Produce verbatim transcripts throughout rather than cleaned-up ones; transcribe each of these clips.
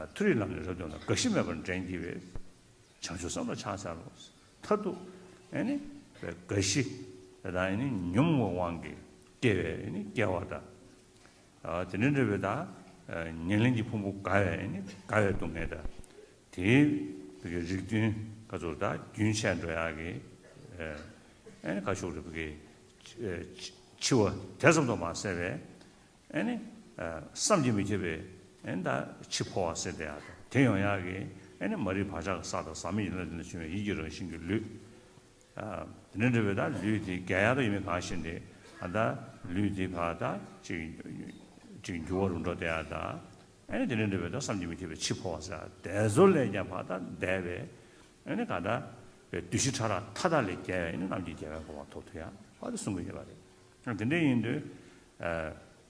མཐོ་རིས་ལམ་ནས་རབ་བཏོན་ལ། རྒ་ཤི་མེད་པར་འདྲེན་བགྱིད་པའི། བྱང་ཆུབ་སེམས་ལ་ཕྱག་འཚལ་ལོ། མཐར་ཐུག་ཨེ་ནི་རྒ་ཤི་དང་ཨེ་ནི་ཉོན་མོངས་དབང་གིས་སྐྱེ་བའི་ཨེ་ནི་སྐྱེ་བ་དང་། དེ་ནས་འདྲ་བའི་ད་ཉེར་ལེན་གྱི་ཕུང་པོ་དགའ་བའི་ཨེ་ནི་དགའ་བའི་སྡུག་བསྔལ་དང་། དེའི་བི་གའི་རིགས་མཐུན་ག་ཚོད་ད་རྒྱུན་ཆད་འགྲོ་ཡག་གི་ཨེ་ནི་ག་ཤོག་རེ་བི་གའི་འཆི་བ་དེ་ཙམ་དུ་མ་ཟད་པའི། ཨེ་ནི། བསམ་གྱིས་མི་ཁྱབ་པའི་ཨེ་ནི་ད་འཆི་འཕོ་བ་ཟེར་དེ་ཡག་དང་དེ་ཡོང་ཡག་གི་ཨེ་ནི་མ་རིག་བག་ཆགས་ཀྱི་ས་དང་ཟག་མེད་ཡིད་ལ་དེ་ལ་བྱུང་བའི་ཡིད་ཀྱི་རང་བཞིན་གྱི་ལུས། དེ་འདྲ་འདྲ་བའི་ད་ལུས་དེ་རྒྱས་ཡག་ཏུ་ཡིན་མིན་གང་ཞིག་དེ་ཨ་ད་ལུས་དེ་ཕར་ད་ཅིག་ཅིག་འགྱུར་བ་རུ་འགྲོ་དེ་ཡག་ད་ཨེ་ནི་དེ་འདྲ་འདྲ་བའི་ད་བསམ་གྱིས་མི་ཁྱབ་པའི་འཆི་འཕོ་བ་ཟེར་དེ་ཚོ་ལས་ཀྱང་ཕར་ད་འདས་པའི་ཨེ་ནི་ག་ད་བའི་བདུད་བཞི་ཕྲ་རགས་མཐའ་དག་ལས་རྒྱལ་བའི་ཨེ་ནི་རྣམ་མཁྱེན་རྒྱལ་བའི་གོ་འཕང་ཐོབ་ཐུབ་ཡག་ཕར་ད་གསུང་གི་ཡོད་པ་རེད། དེ་འདྲ་ཡིན་དུས།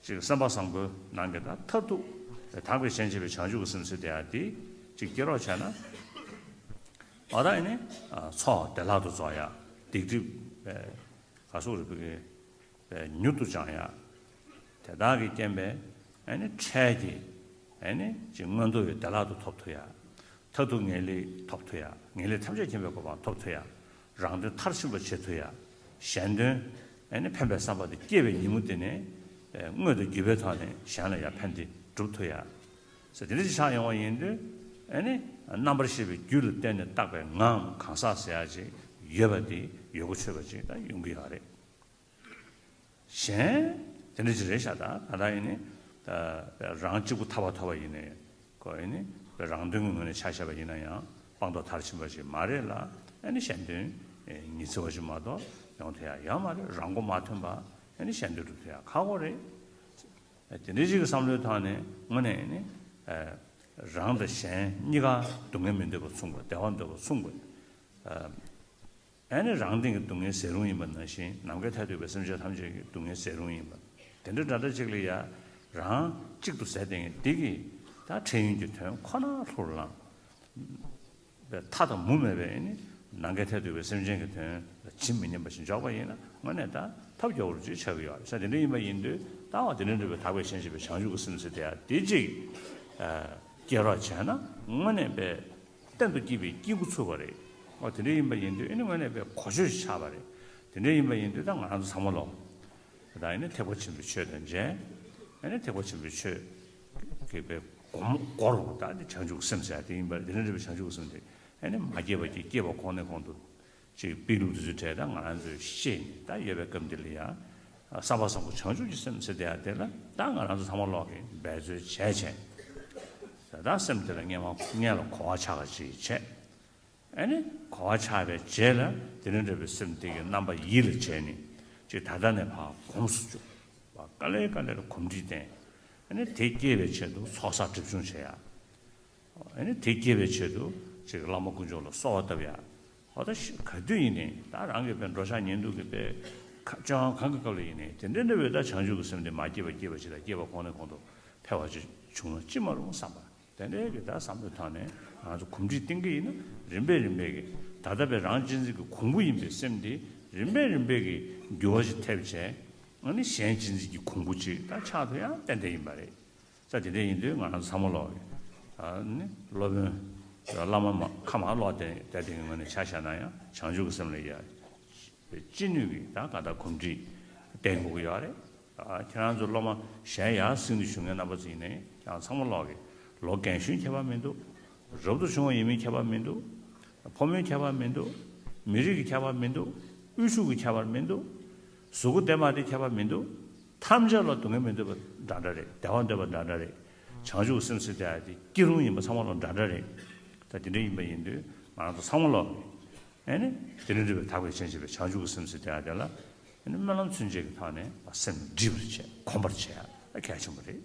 ཅིག་བསམ་པ་བཟང་པོའི་ནང་གི་ད་མཐར་ཐུག་དག་པའི་ཞེན་བྱེད་པའི་བྱང་ཆུབ་ཀྱི་སེམས་ཟེར་དེ་ཡག་དེ་ཅིག་སྐྱེ་རོགས་བྱས་ན། འོ་ད་ཨེ་ནི་ཚོགས་བདེ་བླག་ཏུ་རྫོགས་ཡག་སྡིག་སྒྲིབ་ག་སོགས་རིག་པའི་མྱུར་དུ་སྦྱང་ཡག་དེ་དག་གི་རྐྱེན་པས་ཨེ་ནི་འཕྲལ་གྱི་ཨེ་ནི་ཅིག་མངོན་མཐོ་བའི་བདེ་བླག་ཏུ་ཐོབ་ཐུབ་ཡག་མཐར་ཐུག་ངེས་ལེགས་ཐོབ་ཐུབ་ཡག་ངེས་ལེགས་ཐམས་ཅད་མཁྱེན་པའི་གོ་འཕང་ཐོབ་ཐུབ་ཡག་རང་དོན་མཐར་ཕྱིན་པ་བྱེད་ཐུབ་ཡག་གཞན་དོན་ཨེ་ནི་ཕན་པའི་བསམ་པ་དེ་སྐྱེས་པའི་ཉིན་མོ་དེ་ནས་དངོས་དང་བརྒྱུད་པའི་ཐོག་ནས་གཞན་ལ་ཡང་ཕན་བདེ་སྒྲུབ་ཐུབ་ཡག་ཟེར་དེ་འདྲ་ཞིག་ཆགས་ཡོང་བ་ཡིན་དུས་ཨེ་ནི་རྣམ་པར་ཤེས་པའི་རྒྱུད་ལ་བརྟེན་ནས་བཏགས་པའི་ངའམ་གང་ཟག་ཟེར་ཡག་ཅིག་ཡོད་པ་དེ་ཡོད་གོ་ཆོད་པ་ཅིག་ད་ཡོང་གི་ཡོད་རེད། གཞན་དེ་འདྲ་ཅིག་རེད་ཤག་ད་ད་ལྟ་ཡིན་ནི་རང་གཅིག་པུ་ཐར་པ་ཐོབ་པ་ཡིན་ནའི་ཁོ་ཡིན་ནི་རང་དོན་གྱི་ངོས་ནས་ཆ་བཞག་པ་ཡིན་ན་ཡང་སྤངས་རྟོགས་མཐར་ཕྱིན་པ་ཞིག་མ་རེད་ལ་ཨ་ནི་གཞན་དོན་ཉི་ཚེ་བ་ཞིག་མ་གཏོགས་ཡོང་ཐུབ་ཡག་ཡོད་མ་རེད། རང་མགོ་མ་ཐོན་པ་ཨ་ནི་གཞན་དོན་སྒྲུབ་ཐུབ་ཡག་ཁག་པོ་རེད། དེ་འདྲ་ཅིག་གི་བསམ་བློའི་ཐོག་ནས་དངོས་གནས་ནི་རང་དང་གཞན་གཉིས་ཀ་སྡུག་བསྔལ་མི་འདོད་པ་མཚུངས་པ་བདེ་བ་འདོད་པ་མཚུངས་པ། ཨ་ནི་རང་སྟེང་གི་སྡུག་བསྔལ་ཟད་རུང་ཡིན་པ་ནང་བཞིན་ནམ་མཁའི་མཐས་གཏུགས་པའི་སེམས་ཅན་ཐམས་ཅད་ཀྱི་སྡུག་བསྔལ་ཟད་རུང་ཡིན་པ། དེ་འདྲ་འདྲ་འདྲ་ཅིག་ལ་ཡ་རང་གཅིག་ཏུ་ཟད་བསྡད་མཁན་འདི་གིས་ད་འཕྲལ་ཡུན་གྱི་དོན་ཁོ་ན་ལྷུར་བླངས་པའི་མཐའ་དང་མུ་མེད་པའི་ནི་ནམ་མཁའི་མཐས་གཏུགས་པའི་སེམས་ཅན་གྱི་དོན་ལ་ཇི་མི་སྙམ་པ་ཞིག་འཇོག་པ་ཡིན་ན་དངོས་གནས་ད་ཐབས་སྐྱོ་བོ་ཅིག་ཆགས་ཀྱི་ཡོད་རེད་ས། དེ་འདྲ་ཡིན་པ་ཡིན་དུས་ད་བ་དེ་འདྲ་འདྲ་བའི་དག་པའི་ཞེན་བྱེད་པའི་བྱང་ཆུབ་ཀྱི་སེམས་ཟེར་དེ་ཡ་དེ་གཅིག་སྐྱེ་རོགས་བྱས་ན་དངོས་གནས་པའི་གཏན་དུ་སྐྱེས་པའི་སྐྱེ་དགུ་ཚུགས་པ་རེད། འོ་དེ་འདྲ་ཡིན་པ་ཡིན་དུས་ཨེ་ནི་དངོས་གནས་པའི་གོ་ཆོད་ཆགས་པ་རེད། དེ་འདྲ་ཡིན་པ་ཡིན་དུས་ད་ང་རང་ཚོ་ཚང་མ་ལོ། ད་ཨེ་ནི་ཐེག་པ་ཆེན་པོའི་ཆོས་དང་མཇལ། ཨེ་ནི་ཐེག་པ་ཆེན་པོའི་ཆོས་ཀྱི་པའི་སྒོ་མོ་སྒོར་ད་ནི་བྱང་ཆུབ་སེམས་ཟེར་ཡ་དེ་ཡིན་པ་རེད། དེ་འདྲ་འདྲ་བའི་བྱང་ཆུབ་སེམས་དེ་ཨེ་ནི་མ་སྐྱེས་པ་སྐྱེས་སྐྱེས་པ་གོང་ནས་གོང་དུ་ཅིག་པི་ལུག་དེ་ཚོའི་གྲས་ད་ང་རང་ཚོས་ཤེས་ནས་ད་ཡོད་པའི་སྐབས་འདི་ལ་ཡང་བསམ་པ་བཟང་པོ་བྱང་ཆུབ་ཀྱི་སེམས་ཟེར་དེ་ཡང་དེ་ལ་ད་ང་རང་ཚོ་ཚང་མ་ལོག་གིས་འབད་རྩོལ་བྱས་བྱས་ད་ད་སེམས་དེ་ལ་སྔན་མ་སྔན་ལ་གོ་བ་ཆགས་པ་ཅིག་བྱས། ཨ་ནི་གོ་བ་ཆགས་པའི་རྗེས་ལ་དེ་ནས་འདྲ་བའི་སེམས་དེ་གི་རྣམ་པ་ཡིད་ལ་བྱས་ནས་ཅིག་ད་ལྟ་ནས་ཕར་གོམས་སུ་བཅུག་པ་དཀའ་ལས་དཀའ་ལས་ལ་གོམས་འདྲིས་བསྟེན། ཨ་ནི་དེ་སྐྱེས་པའི་ཆེད་དུ་ཚོགས་བསགས་སྒྲིབ་སྦྱོང་བྱེད་ཡ། ཨ་ནི་དེ་སྐྱེས་པའི་ཆེད་དུ་ཅིག་བླ་མ་དཀོན་མཆོག་ལ་གསོལ་བ་བཏབ་ཡ། འོ་ད་ཤི་ག་དུས་ཡིན་ནའི་ད་རང་གི་དཔེ་འགྲོ་འཆག་ཉལ་འདུག་གི་དཔེ་ཁ་སྤྱོད་ཁང་གི་སྐབས་ལ་ཡིན་ནའི་དེ་འདྲ་འདྲ་བའི་ད་བྱང་ཆུབ་ཀྱི་སེམས་དེ་མ་སྐྱེས་པ་སྐྱེས་པ་ཅིག་དང་སྐྱེས་པ་གོང་ནས་གོང་དུ་འཕེལ་བ་ཅིག་བྱུང་ན་ཅི་མ་རུང་བསམ་པ། དེ་འདྲའི་གི་ད་བསམ་བློའི་ཐོག་ནས་ང་ཚོ་གོམས་འདྲིས་གཏིང་གི་ཡིན་ན་རིམ་པས་རིམ་པས་ཀྱི་ད་ལྟ་བའི་རང་གཅེས་འཛིན་གྱི་གོང་བུ་ཡིན་པའི་སེམས་དེ་རིམ་པས་རིམ་པས་ཀྱི་འགྱུར་བ་ཞིག་ཐེབས་བྱས་ཨ་ནི་གཞན་གཅེས་འཛིན་གྱི་གོང་བུ་ཅིག་ད་ཆགས་ཐུབ་ཡང་ཏན་ཏན་ཡིན་པ་རེད། ས་དེ་འདྲ་ཡིན་དུས་ང་རང་ཚོ་ཚང་མ་ལོག་གི་ཨ་ནི་སློབ་དཔོན་བླ་མ་མ་ཁ་མ་ལོག་དེ་དེ་དེ་གི་ངོས་ནས་ཆ་བཞག་ན་ཡང་བྱང་ཆུབ་ཀྱི་སེམས་ལ་ཡ། ཅི་ནུས་ཀྱིས་ད་ག་ད་གོམས་འདྲིས་བསྟེན་དགོས་ཀྱི་ཡོད་རེད། ཨ་ཁྱེད་རང་ཚོ་སློབ་མ་གཞན་ཡར་སྲིང་དུ་ཞུགས་མཁན་རྣམ་པ་ཚོ་ཡིན་ནའི་ཁྱེད་རང་ཚང་མ་ལོག་གི་ལོ་རྒན་གཞོན་ཁྱད་པར་མི་འདུག་རབ་ཏུ་བྱུང་བ་ཡིན་མིན་ཁྱད་པར་མི་འདུག་ཕོ་མོའི་ཁྱད་པར་མི་འདུག་མི་རིགས་ཀྱི་ཁྱད་པར་མི་འདུག་དབུལ་ཕྱུག་གི་ཁྱད་པར་མི་འདུག་གཟུགས་པོ་བདེ་མ་བདེ་ཁྱད་པར་མི་འདུག་ཐམས་ཅད་ལ་སྡུག་བསྔལ་མི་འདོད་པ་འདྲ་འདྲ་རེད། བདེ་བ་འདོད་པ་འདྲ་འདྲ་རེད། བྱང་ཆུབ་སེམས་ཟེར་དེ་ཨ་དེ་སྐྱེ་རུང་ཡིན་པ་ཚང་མ་ལ་འདྲ་འདྲ་རེད། ད་དེ་འདྲ་ཡིན་པ་ཡིན་དུས་ང་རང་ཚོ་ཚང་མ་ལོག་གི་ཨེ་ནི་དེ་འདྲ་འདྲ་བའི་དག་པའི་ཞེན་བྱེད་པའི་བྱང་ཆུབ་ཀྱི་སེམས་ཟེར་དེ་ཨ་དེ་ལ་ཨེ་ནི་སྨོན་ལམ་ཚུན་ཆད་ཀྱི་ཐོག་ནས་སེམས་འདྲིས་པར་བྱས་གོམས་པར་བྱས་ཨ་གལ་ཆེན་པོ་རེད།